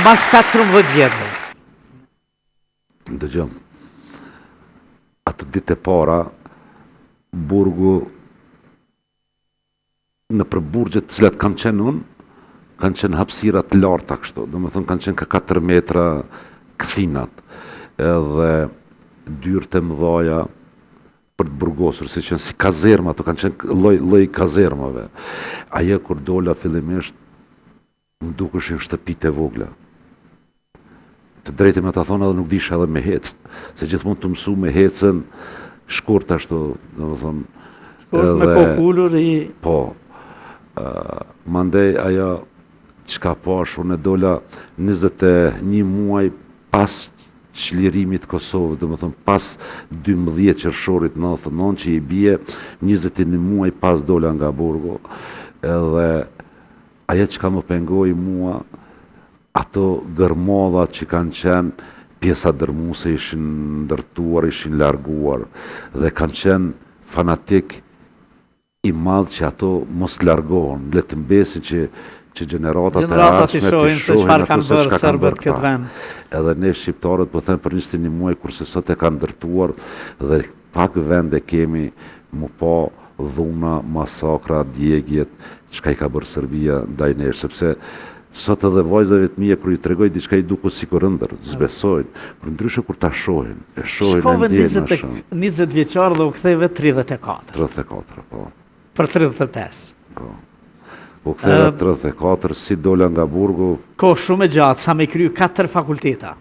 Mbas 14 vjetëve. Dëgjo. Ato ditë e para burgu nëpër burgjet të cilat kam qenë unë, kanë qenë hapësira të larta kështu, domethënë kanë qenë ka 4 metra kthinat, edhe dyert e mëdhaja për të burgosur, si qenë si kazerma, ato kanë qenë lloj lloj kazermave. Ajo kur dola fillimisht Më dukeshin shtëpitë e vogla. Të drejtën me ta thonë edhe nuk disha edhe me hec, se gjithmonë të mësu me hecën shkurt ashtu, domethënë. Shkurt me kokë ulur i... Po. Mandej ajo çka pash, unë dola 21 muaj pas çlirimit të Kosovës, domethënë pas 12 qershorit 99, që i bie 21 muaj pas dola nga burgu, edhe Ajo çka më pengoi mua, ato gërmadhat që kanë qenë, pjesa dërrmuese ishin ndërtuar, ishin larguar dhe kam qenë fanatik i madh që ato mos largohen, le të mbesin që që gjeneratat e ardhshme të shohin ato se çka kanë bërë këta. Edhe ne shqiptarët po them për 21 muaj kurse sot e kanë ndërtuar dhe Pak vende kemi mu pa dhuna, masakra, djegiet, çka i ka bërë Serbia ndaj nesh, sepse sot edhe vajzave të mia kur ju tregoj diçka i duket sikur ëndërr, s'besojnë, përndryshe kur ta shohin, e shohin e ndjejnë më shumë. Shkove 20 vjeçar dhe u ktheve 34. 34, po. Për 35. Po. U ktheva 34, si dola nga burgu. Kohë shumë e gjatë, sa me kry 4 fakulteta.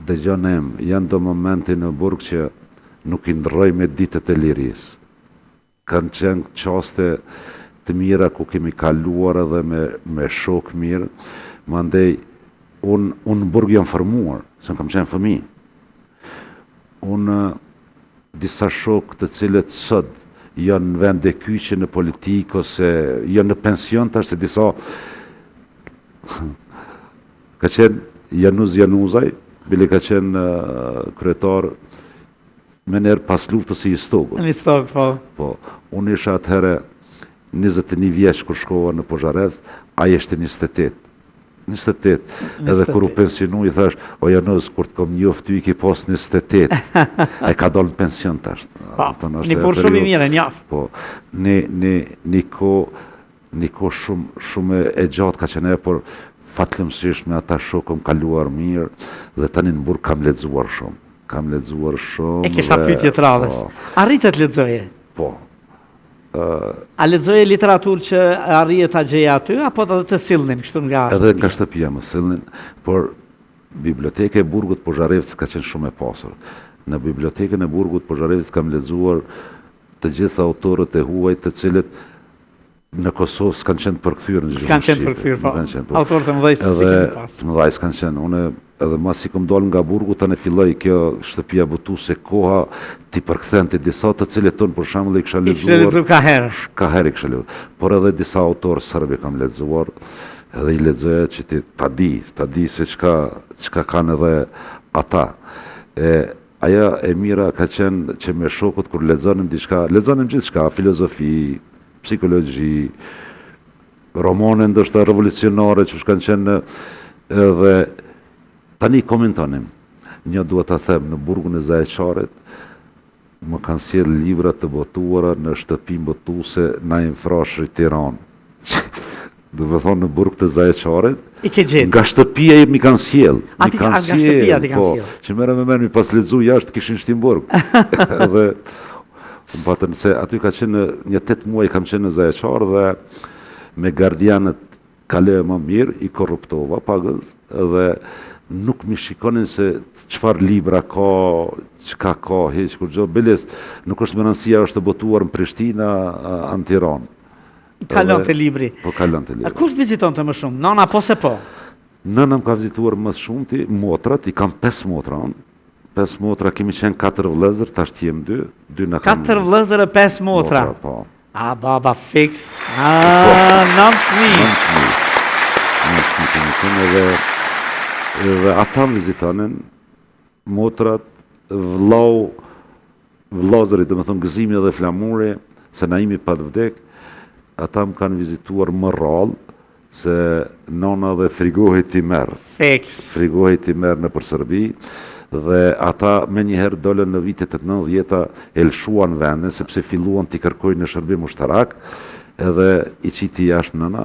Dëgjo Nem, janë do momente në burg që nuk i ndrroj me ditët e lirisë. Kanë qenë çaste të mira ku kemi kaluar edhe me me shokë mirë, mandej unë unë në burg jam formuar, se unë kam qenë fëmijë. Unë disa shokë të cilët sot janë në vende kyçe në politikë ose janë në pension tash se disa Ka qenë Januz Januzaj, bile ka qenë kryetar menjëherë pas luftës i Istogut. Në Istog, po. Po, unë isha atëherë 21 vjeç kur shkova në Pozharevc, ai ishte 28. 28. Edhe kur u pensionu i thash, o Januz, kur të kom njoft ty i ki pas 28. E ka dalë në pension tash. Po, një burrë shumë i mirë, njof. Po, një, një, një kohë, Një kohë shumë shumë e gjatë ka qenë ajo, por fatlumësisht me ata shokë kam kaluar mirë dhe tani në burg kam lexuar shumë. Kam lexuar shumë. E kisha pyetje të radhës. Po. Arrite të lexoje? Po. A lexoje literaturë që arrije ta gjeje aty apo edhe të sillnin kështu nga shtëpia? Edhe nga shtëpia më sillnin, por biblioteka e burgut Pozharevcit ka qenë shumë e pasur. Në bibliotekën e burgut Pozharevcit kam lexuar të gjithë autorët e huaj të cilët në Kosovë s'kanë qenë të përkthyer në gjuhën shqipe. S'kanë qenë të përkthyer, po. S'kanë qenë, po. Autorë të mëdhenj s'i kemi pas. Të mëdhenj s'kanë qenë. Unë edhe masi kom dalë nga burgu tani filloi kjo shtëpia botuese Koha t'i përkthente disa të cilët unë për shembull i kisha lexuar. I kishe lexuar ka herë. Ka herë i kisha lexuar. Por edhe disa autorë serbë i kam lexuar, edhe i lexoja që ti ta di, ta di se çka çka kanë edhe ata. E ajo e mira ka qenë që me shokët kur lexonim diçka, lexonim gjithçka, filozofi, psikologji, romane ndoshta revolucionare që kanë qenë edhe tani komentonim. Një dua ta them në burgun e Zajeçarit më kanë sjellë libra të botuara në shtëpinë botuese Naim Frashëri Tiranë. Domethonë në burg të Zajeçarit. I ke gjetë. Nga shtëpia m'i kanë sjellë. M'i kanë sjellë. Nga shtëpia t'i kanë po, sjellë. Që merre me mend m'i pas lexu jashtë kishin shti n'burg. Dhe më patën se aty ka qenë një 8 muaj kam qenë në Zajeçar dhe me gardianët kaloja më mirë, i korruptova pagëz dhe nuk m'i shikonin se çfarë libra ka, çka ka, hiç kurgjo, biles nuk është me rëndësi a është e botuar në Prishtinë a në Tiranë. Kalonte libri. Po kalonte libri. A kush të vizitonte më shumë? Nana po se po? Nëna më ka vizituar më shumti, motrat, i kam 5 motra unë. 5 motra, kemi qenë 4 vëllezër, tash jem dy, dy na kanë. 4 vëllezër e 5 motra. Motra, po. A baba fiks. A po. nëntë fëmijë. Nëntë fëmijë. Nëntë fëmijë kemi qenë edhe edhe ata më vizitonin motrat, vllau Vëllazërit, domethënë Gëzimi dhe Flamuri, se Naimi pat vdek, ata më kanë vizituar më rrallë. Se nona dhe frigohej t'i merr. Fiks. Frigohej t'i merr nëpër Serbi dhe ata menjëherë dolën në vitet e nëntëdhjeta e lëshuan vendin sepse filluan t'i kërkojnë në shërbim ushtarak edhe i qiti jashtë nëna,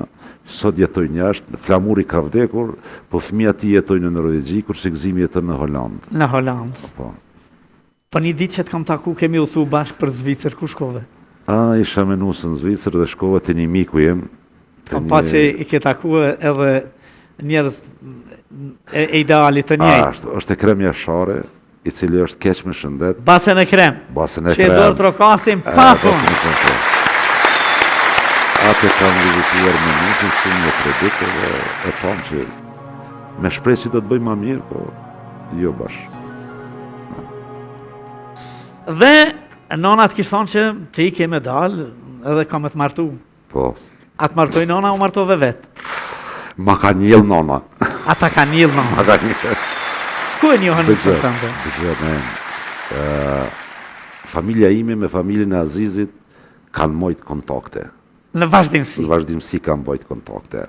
sot jetojnë jashtë, Flamuri ka vdekur, po fëmija e tij jetojnë në Norvegji, kurse Gëzimi jeton në Holandë. Në Holandë. Po. Po një ditë që të kam taku kemi udhëtu bashkë për Zvicër, ku shkove? A, isha me nusën në Zvicër dhe shkova te një miku jem. Kam pa që i ke taku edhe njerëz e, e idealit të njëjtë. A, është, është Ekrem Jashari, i cili është keq me shëndet. Bacën Ekrem. Bacën Ekrem. Që duartrokasim pa fund. Atë kam vizituar me nusën shumë një tre ditë dhe e pamë që me shpresë që do të bëjë ma mirë, po jo bash. Dhe nona të kish thonë që ti ke me dalë edhe kam me të martu. Po. A të martoi nona, u martove vetë? Ma ka njell nona. A ta ka njell nona? Ma ka njell. Ku e njohën nusen tënde? Dëgjo, ne, familja ime me familjen e Azizit kanë mbajt kontakte. Në vazhdimësi. Në vazhdimësi kanë mbajt kontakte.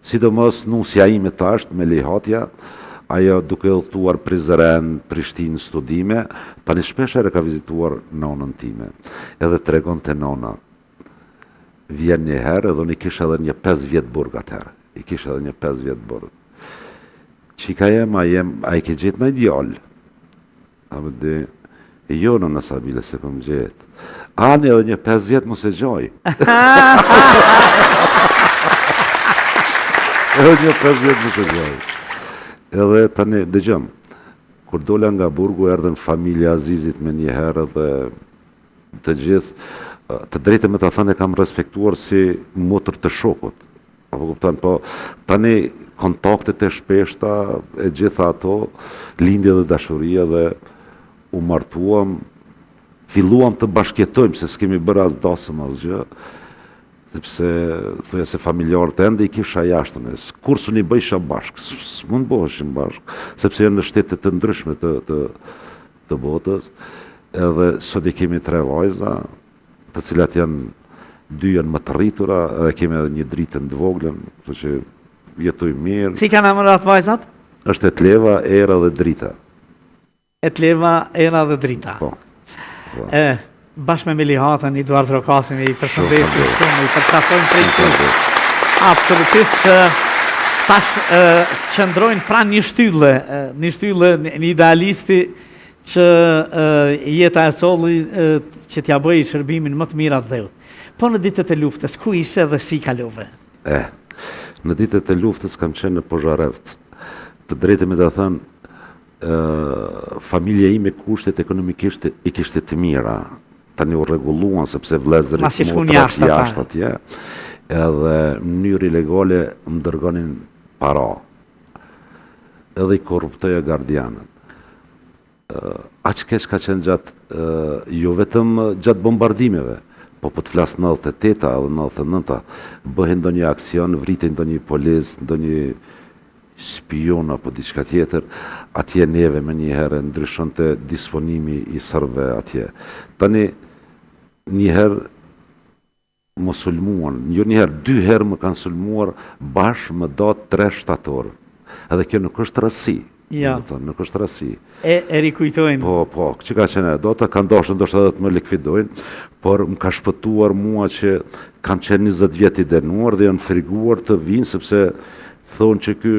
Sidomos nusja ime tash, Melihatja, ajo duke udhëtuar Prizren, Prishtinë studime, tani shpeshherë e ka vizituar nonën time. Edhe tregonte nona. Vjen një herë edhe unë i kisha edhe një 5 vjet burg atëherë. I kisha edhe një 5 vjet burg. Çika jem, a jem, a e ke gjetë naj djalë? A më di, jo nëna Sabile s'e kom gjetë. Ani edhe një 5 vjet mos e gjoj. edhe një 5 vjet mos e gjoj. Edhe tani, dëgjom, kur dola nga burgu, erdhën familja Azizit menjëherë dhe të gjithë, të drejtën me ta thënë e kam respektuar si motër të shokut. Apo kupton, po tani kontaktet e shpeshta e gjitha ato, lindi edhe dashuria dhe u martuam, filluam të bashkëjetojmë, se s'kemi bërë as dasëm asgjë, sepse thoja se familjarët ende i kisha jashtë, unë, kurrë s'un i bëjsha bashkë, s'mund bëheshim bashkë, sepse janë në shtete të ndryshme të, të, të botës, edhe sot i kemi tre vajza, të cilat janë dy janë më të rritura edhe kemi edhe një Dritën të voglën, kështu që jetojmë mirë. Si kanë emrat vajzat? Është Etleva, Era dhe Drita. Etleva, Era dhe Drita. Po. po. E, bashkë me Melihatën, i duartrokasim, i përshëndesim shumë, i përqafojmë prej këtu. Absolutisht, tash qëndrojnë pranë një shtylle, një shtylle, një idealisti, Që jeta e solli që t'ia bëjë shërbimin më të mirë atdheut. Po në ditët e luftës, ku ishe dhe si kalove? Eh, në ditët e luftës kam qenë në Pozharevc. Të drejtën me ta thënë, familja ime kushtet ekonomikisht i kishte të mira. Tani u rregulluan sepse vëllezërit motrat jashtë atje, edhe në mënyrë ilegale më dërgonin para. Edhe i korruptoja gardianët. Aq keq ka qenë gjatë, jo vetëm gjatë bombardimeve, po po të flas 98-ta edhe 99-ta, bëhej ndonjë aksion, vritej ndonjë polic, ndonjë spion apo diçka tjetër, atje neve menjëherë ndryshonte disponimi i serbëve atje. Tani, njëherë Më sulmuan, jo një herë, dy herë më kanë sulmuar bash më datë 3 shtator. Edhe kjo nuk është rastësi. Jo. Domethënë, nuk është rastësi. E, e rikujtojnë. Po, po, që ka qenë ajo data, kanë dashur ndoshta edhe të më likvidojnë, por më ka shpëtuar mua që kam qenë 20 vjet i dënuar dhe janë friguar të vinë sepse thonë që ky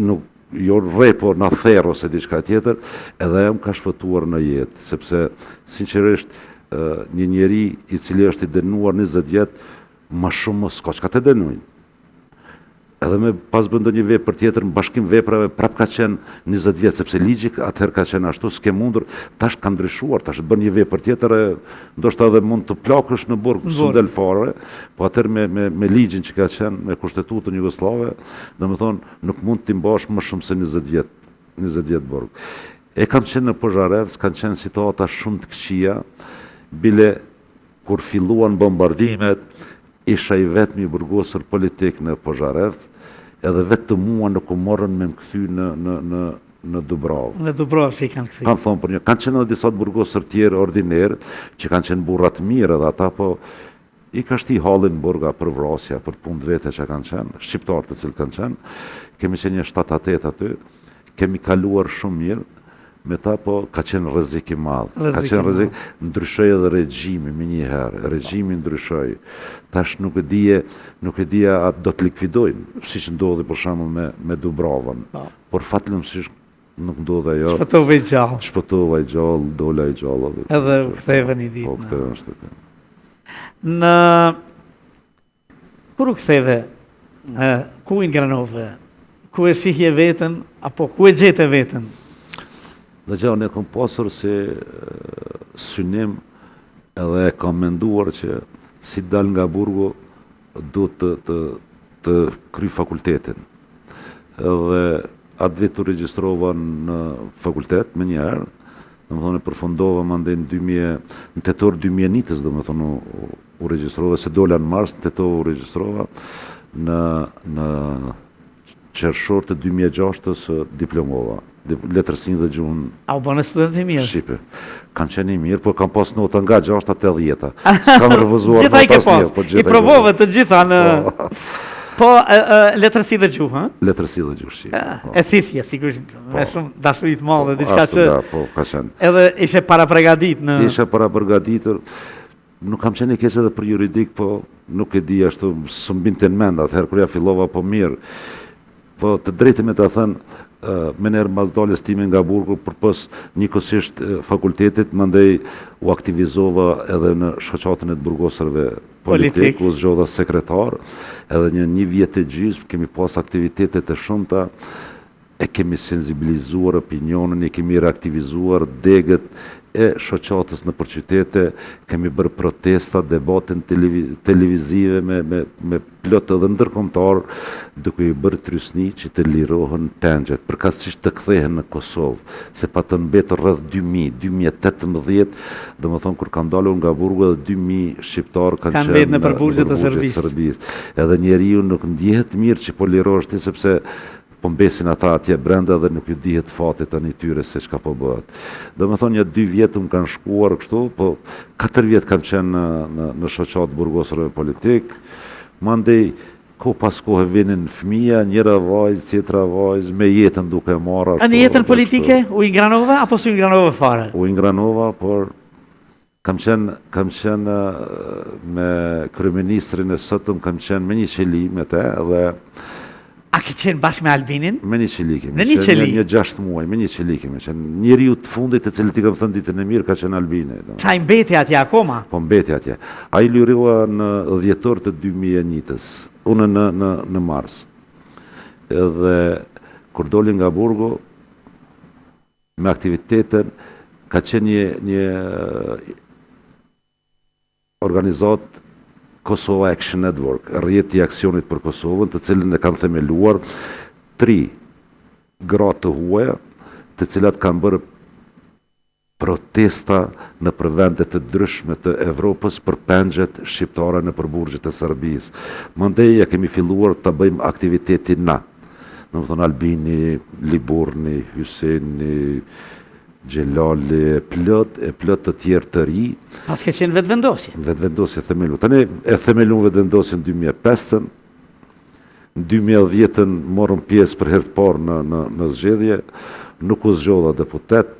nuk jo rre po na therr ose diçka tjetër, edhe ajo më ka shpëtuar në jetë, sepse sinqerisht një njeri i cili është i dënuar 20 vjet, më shumë më s'ka çka të dënojnë. Edhe me pas bën ndonjë vepër tjetër, në bashkim veprave prap ka qenë 20 vjet, sepse ligji atëherë ka qenë ashtu, s'ke mundur, tash ka ndryshuar, tash bën një vepër tjetër e ndoshta edhe mund të plakësh në burg, s'u del fare, po atëherë me, me, me ligjin që ka qenë, me kushtetutën jugosllave, Domethënë, nuk mund t'i mbash më shumë se 20 vjet, 20 vjet burg. E kam qenë në Pozharevc, kanë qenë situata shumë të këqija, bile kur filluan bombardimet, isha i vetmi i burgosur politik në Pozharevc, edhe vetëm mua nuk u morën me më kthy në në në në Dubravë. Në Dubravë që i kanë kthy. Kanë thonë për një, kanë qenë edhe disa të burgosur tjerë ordinerë, që kanë qenë burra të mirë edhe ata, po. I ka shti hallin në burg a për vrasja, për punë të vete që kanë qenë, shqiptarë të cilët kanë qenë, kemi qenë një 7 a 8 aty, kemi kaluar shumë mirë, me ta, po ka qenë rrezik i madh. Ka qenë rrezik, ndryshoi edhe regjimi menjëherë, regjimi ndryshoi. Tash nuk e dije, nuk e dija a do të likvidojnë, siç ndodhi për shembull me me Dubravën. Po. Por fatmirësisht nuk ndodhi ajo. Shpëtove i gjallë. Shpëtova i gjallë, dola i gjallë edhe. Edhe u ktheve një ditë. Po, u ktheva në shtëpi. Në Kur u ktheve, ku ingranove, ku e shihje veten, apo ku e gjete veten? Dëgjo, unë e kom pasur si synim edhe e kam menduar që si dal nga burgu, duhet të, të, të kryj fakultetin. Edhe atë vit u regjistrova në fakultet menjëherë, domethënë e përfundova mandej në 2000, në tetor 2001-ës, domethënë u, u regjistrova, se dola në mars, në tetor u regjistrova, në, në qershor të 2006-ës diplomova, letërsinë dhe gjuhën A u bëne student i mirë? Shqipe. Kam qenë i mirë, por kam pas nota nga 6 te 10. S'kam refuzuar nota i ke pas. Po I provove të gjitha në po. Po, letërsi dhe gjuhë, ë? Letërsi dhe gjuhë shqipe. Po. E thithje, sigurisht, me po. shumë dashuri të madhe, po, diçka që po, ka qenë. Edhe ishe parapregatit në Ishe parapërgatitur. Nuk kam qenë i keq edhe për juridik, po nuk e di ashtu, s'më binte në mend atëherë kur ja fillova, po mirë. Po të drejtën me ta thënë, menjëherë mbas daljes time nga burgu, përpos njëkohësisht fakultetit, mandej u aktivizova edhe në shoqatën e të burgosurve politik, u zgjodha sekretar, edhe një një vjet e gjysmë kemi pas aktivitete të shumta, E kemi sensibilizuar opinionin, i kemi reaktivizuar degët e shoqatës nëpër qytete, kemi bërë protesta, debate televizive me me me plot edhe ndërkombëtarë, duke ju bërë trysni që të lirohen pengjet, përkatësisht të kthehen në Kosovë, se patën mbetur rreth 2000, 2018, domethënë kur kam dalur nga burgu edhe 2000 shqiptarë kanë qenë mbetë nëpër burgjet e Serbisë. Edhe njeriu nuk ndjehet mirë që po lirohesh ti sepse Po mbesin ata atje brenda dhe nuk ju dihet fati tani tyre se çka po bëhet. Domethënë nja dy vjet më kanë shkuar kështu, po katër vjet kam qenë në në në shoqatë të burgosurve politik. Mandej kohë pas kohe vinin fëmija, njëra vajzë, tjetra vajzë, me jetën duke marrë ashtu. Në jetën politike u ingranove apo s'u ingranove fare? U ingranova, por Kam qenë, kam qenë me kryeministrin e sotëm, kam qenë me një qeli me te dhe A ke qenë bashkë me Albinin? Me një qeli kemi qenë, një, një 6 muaj, me një qeli kemi qenë. Njeriu të fundit të cilit i kam thënë ditën e mirë ka qenë Albini. Pra ai mbeti atje akoma? Po mbeti atje. Ai u lirua në dhjetor të 2001-ës, unë në në në mars. Edhe kur doli nga burgu, me aktiviteten ka qenë një një organizatë Kosova Action Network, rrjeti i aksionit për Kosovën, të cilën e kanë themeluar tri gra të huaja, të cilat kanë bërë protesta nëpër vende të ndryshme të Evropës për pengjet shqiptare nëpër burgjet e Serbisë. Mandej ja kemi filluar ta bëjmë aktivitetin na. Domethënë Albini, Liburni, Hyseni, Xhelali e plot e plot të tjerë të ri. Paske qenë Vetëvendosje. Vetëvendosje themelu. Tani e themelum Vetëvendosjen në 2005-ën. Në 2010-ën morëm pjesë për herë të parë në në në zgjedhje. Nuk u zgjodha deputet,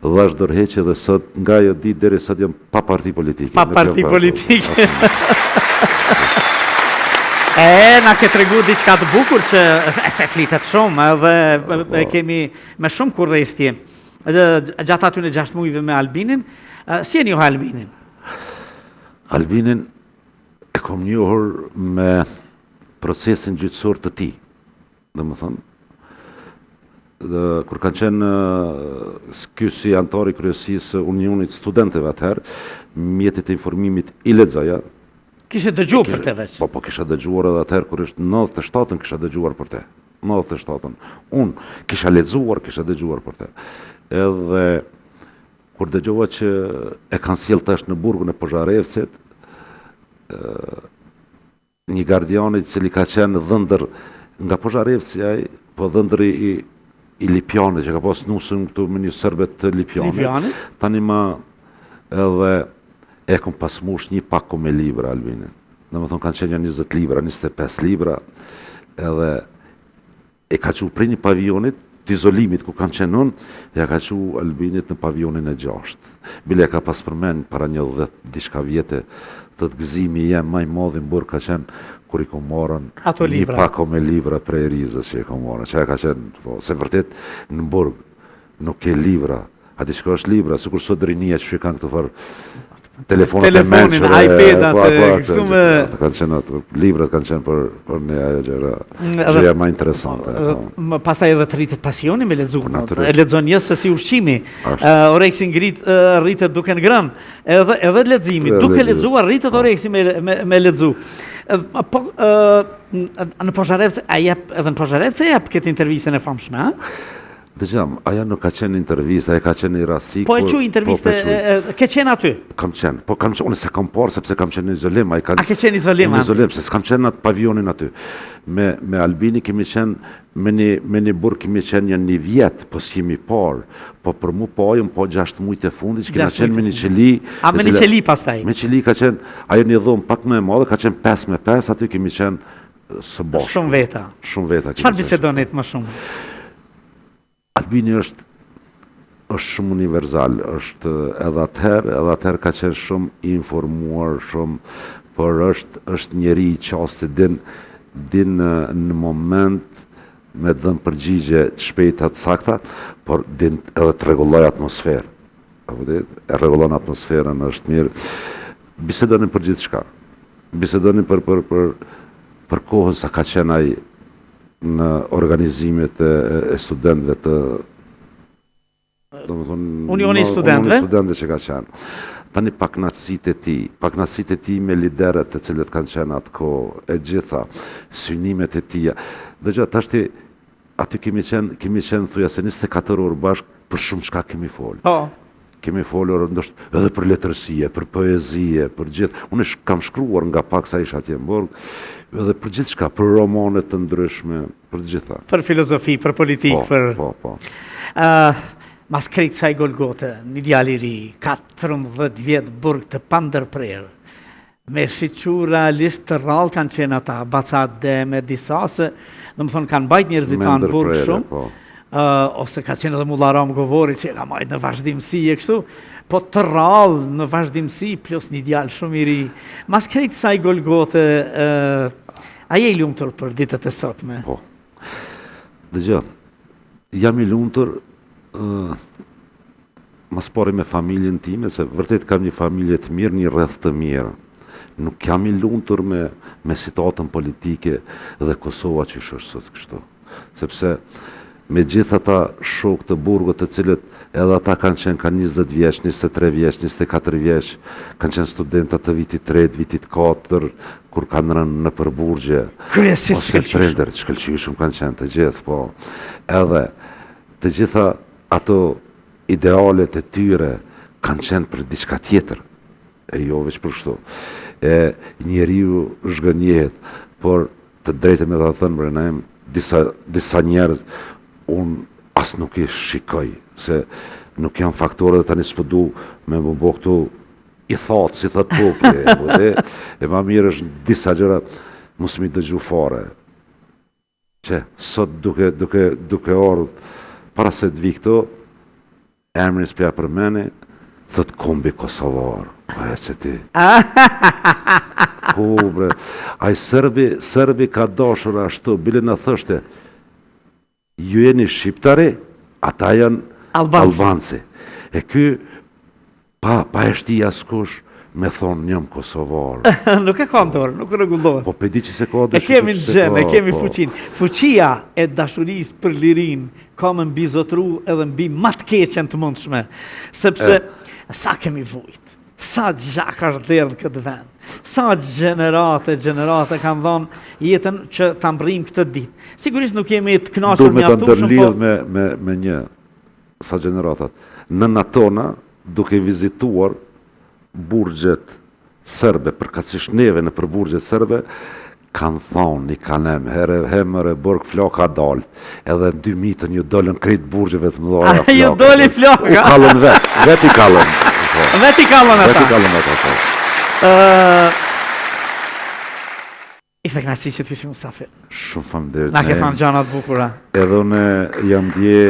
dhashë dorëheqje dhe sot nga ajo ditë deri sot jam Pa parti politike. Pa parti politike. E, na ke tregu diçka të bukur që e se flitet shumë edhe e po. kemi me shumë kureshtje. Edhe gjatë atyne 6 mujve me Albinin, si e njohe Albinin? Albinin e kom njohur me procesin gjyqësor të tij. Domethënë, dhe kur kanë qenë ky si anëtar i kryesisë së Unionit Studentëve atëherë, mjetet e informimit i lexoja. Kishe dëgjuar për te veç? Po, po kisha dëgjuar edhe atëherë kur është 97-ën kisha dëgjuar për te. 97-ën. Unë kisha lexuar, kisha dëgjuar për te. Edhe kur dëgjova që e kanë sjellë tash në burgun e Pozharevcit, Një gardian i cili ka qenë dhëndër nga Pozharevci ai, po dhëndri i i Lipjanit që ka pas nusën këtu me një serbe të Lipjanit. Lipjanit? Tani ma edhe. E kom pas mush një pako me libra Albinin. Domethonë kanë qenë një 20 libra, 25 libra, edhe e ka çu prej një pavionit të izolimit ku kam qenë unë, ja ka çu Albinit në pavionin e gjashtë. Bile e ka pas përmend para një 10 diçka vjete, thotë gëzimi jem ma i madh në burg ka qenë kur i kom marrë Ato një libra. pako me libra prej Rizës që e kom marrë, që ka qenë, po, se vërtet në burg nuk ke libra, a di çka është libra, sikur sot rinia që i kanë këto farë telefonat e Telefonin, mençur, iPad-at, po, po, ato, kështu me- ato kanë qenë ato, librat kanë qenë për për ne ajo gjëra, Mm, edhe- gjëja më interesante. Edhe, Po. më pastaj edhe të rritet pasioni me lexu. Po, natyrisht. E lexon një se si ushqimi. Ashtu. Ë, oreksi ngrit ë, rritet duke ngrënë. Edhe edhe leximi, Edhe duke leximi. lexuar rritet oreksi me me, me lexu. Edhe, Po ë, në Pozharevc a jep edhe në Pozharevc e jep këtë intervistën e famshme, a? Dëgjom, ajo nuk ka qenë intervistë, ajo ka qenë një rasti Po e kur- quaj intervistë, po, po e quaj. e, e, ke qenë aty? Kam qenë, po kam qenë, unë s'e kam parë sepse kam qenë në izolim, ai ka A ke qenë në izolim, Në a? izolim, se s'kam qenë në atë pavionin aty. Me me Albini kemi qenë me një me një burg kemi qenë një një vjet, po s'jemi parë. Po për mu po jam po 6 muajt e fundit që kena Gjashtë qenë me muajt e një qeli. A, me e një cila- qeli pastaj? Me qeli ka qenë, ajo një dhomë pak më e madhe, ka qenë 5 me 5, aty kemi qenë së bashku. Shumë veta. Shumë veta kemi Çfarë qenë. bisedonit më shumë? Albini është është shumë universal, është edhe atëherë, edhe atëherë ka qenë shumë i informuar, shumë, por është është njeri i qastit din din në, në moment me të dhënë përgjigje të shpejta të sakta, por din edhe të rregulloj atmosferë. Apo di, e rregullon atmosferën, është mirë. Bisedonin për gjithçka. Bisedonin për për për për kohën sa ka qenë ai në organizimet e, e studentëve të domethënë Unioni i në- Studentëve? Unioni i Studentëve që ka qenë. Tani pakënaqësitë e tij, pakënaqësitë e tij me liderët të cilët kanë qenë atë kohë, e gjitha, synimet e tija. Dëgjoj, tashti aty kemi qenë, kemi qenë thuja se 24 orë bashk për shumë çka kemi fol. Po. Kemi folur ndoshta edhe për letërsie, për poezie, për gjithë. Unë sh- kam shkruar nga pak sa isha atje në burg, edhe për gjithçka, për romane të ndryshme, për të gjitha. Për filozofi, për politikë, Po, për po, po. Ë, mas krejt kësaj Golgote, një djalë i ri, 14 vjet burg të pandërprerë. Me shiqu realisht të rrallë kanë qenë ata, baca Deme, disa se, domethënë kanë mbajt njerëzit Me tanë burg ndërprerje, shumë. po. Ë, ose ka qenë edhe Mullaram Govori që e ka majt në vazhdimësi e kështu, po të rrallë në vazhdimësi plus një djalë shumë i ri. Mas krejt kësaj Golgote, ë, a je i lumtur për ditët e sotme? Po. Dëgjoj, jam i lumtur ë mas pari me familjen time, se vërtet kam një familje të mirë, një rreth të mirë. Nuk jam i lumtur me, me situatën politike dhe Kosova që është sot kështu. Sepse me gjithë ata shokë të burgut të cilët edhe ata kanë qenë kanë 20 vjeç, 23 vjeç, 24 vjeç, kanë qenë studenta të vitit 3, vitit 4, kur kanë rënë në përburgje. Kryesisht Ose shkëlqyeshëm. prindër, shkëlqyeshëm kanë qenë të gjithë, po. Edhe të gjitha ato idealet e tyre kanë qenë për diçka tjetër, e jo veç për kështu. E njeriu zhgënjehet, por të drejtën me ta thënë bre Naim, disa disa njerëz unë as nuk i shikoj, se nuk janë faktorë dhe tani s'po du me më bo këtu i thatë, si thot populli, e, po dhe, e ma mirë është disa gjëra mos mi dëgju fare. Që sot duke, duke, duke ardhë, para se të vi këto, emrin s'pja përmeni, thot kombi kosovar. Po e që ti. Ku bre, ai serbi, serbi ka dashur ashtu, bile na thoshte, ju jeni shqiptari, ata janë Albanci. Albanci. E ky pa pa e shti askush me thonë jam kosovar. nuk e ka në dorë, nuk rregullohet. Po pe di që se ka E kemi në që se gjen, e ka, kemi po. fuqinë. Fuqia e dashurisë për lirinë ka me mbi zotru edhe mbi ma të keqen të mundshme. Sepse sa kemi vujt, sa gjak është derdh në këtë vend, sa gjenerate, gjenerate kanë dhënë jetën që ta mbrijmë këtë ditë. Sigurisht nuk jemi të Du kënaqur me ta mjaftueshëm, ndërlidh po me, me, me një, sa gjeneratat. Nëna tona, duke vizituar burgjet serbe, përkatësisht neve në për burgjet serbe, kanë thonë, i kanë em, here, hemër e burg flaka dalt, edhe në 2000-ën ju dolën krejt burgjeve të mëdha A, ju doli flaka. U kallën vet, vet i kallën. Po, vetë i kallën vet i ata. kallën ata, po. Ë Ishte kënaqësi që të kishim musafir. Shumë faleminderit. Na ke thënë gjana të bukura. Edhe unë jam ndje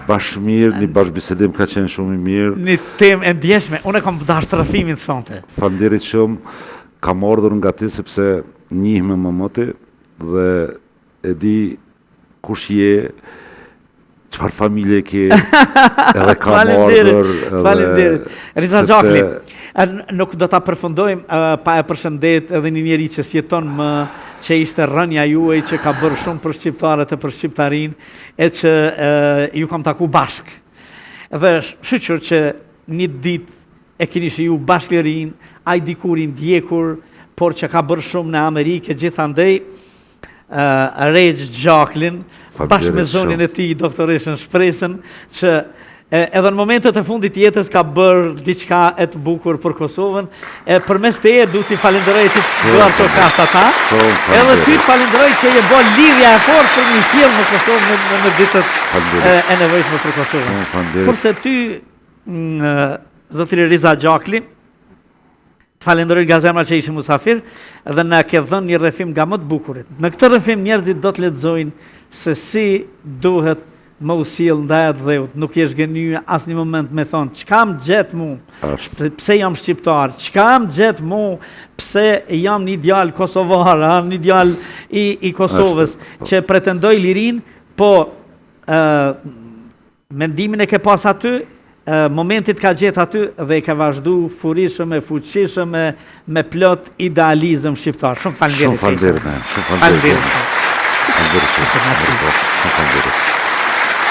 bash mirë, një bashkëbisedim ka qenë shumë i mirë. Një temë e ndjeshme. Unë e kam dashur rrëfimin sonte. Faleminderit shumë. Kam ardhur nga ti sepse njihme më moti dhe e di kush je, çfarë familje ke, edhe kam ardhur. Edhe, Faleminderit. Riza Xhakli, nuk do ta përfundojmë pa e përshëndet edhe një njeri që s'jeton më, që ishte rrënja juaj, që ka bërë shumë për shqiptarët e për shqiptarinë, e që ju kam taku bashkë. Dhe shyqyr që një ditë e keni shiju bashkë lirinë, ai dikur i ndjekur, por që ka bërë shumë në Amerikë e gjithandej, Rexhë Xhaklin, bashkë me zonjën e tij, doktoreshën Shpresën, që edhe në momentet e fundit të jetës ka bërë diçka e të bukur për Kosovën, e përmes teje du t'i falenderoj t'i duartrokas ata, edhe ty të falenderoj që je bo lidhja e fortë për me sjellë në Kosovë në, në, në ditët e, e nevojshme për Kosovën. Kurse ty, zotëri Riza Xhakli, Të falenderoj nga zemra që ishe musafir dhe na ke dhënë një rrëfim nga më të bukurit. Në këtë rrëfim njerëzit do të lexojnë se si duhet me u sjell ndaj atdheut, nuk je zhgënjy asnjë moment me thonë çka më gjet mu, pse jam shqiptar, çka më gjet mu, pse jam një djalë kosovar, a, një djalë i, i Kosovës po. që pretendoj lirinë, po ë Mendimin e ke pas aty, momenti të ka gjetë aty dhe e ke vazhdu furishëm e fuqishëm e me plot idealizëm shqiptar. Shumë faleminderit. Shumë faleminderit, shumë faleminderit. Shumë faleminderit. Shumë faleminderit.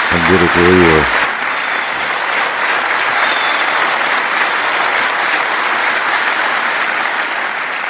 Faleminderit edhe juve.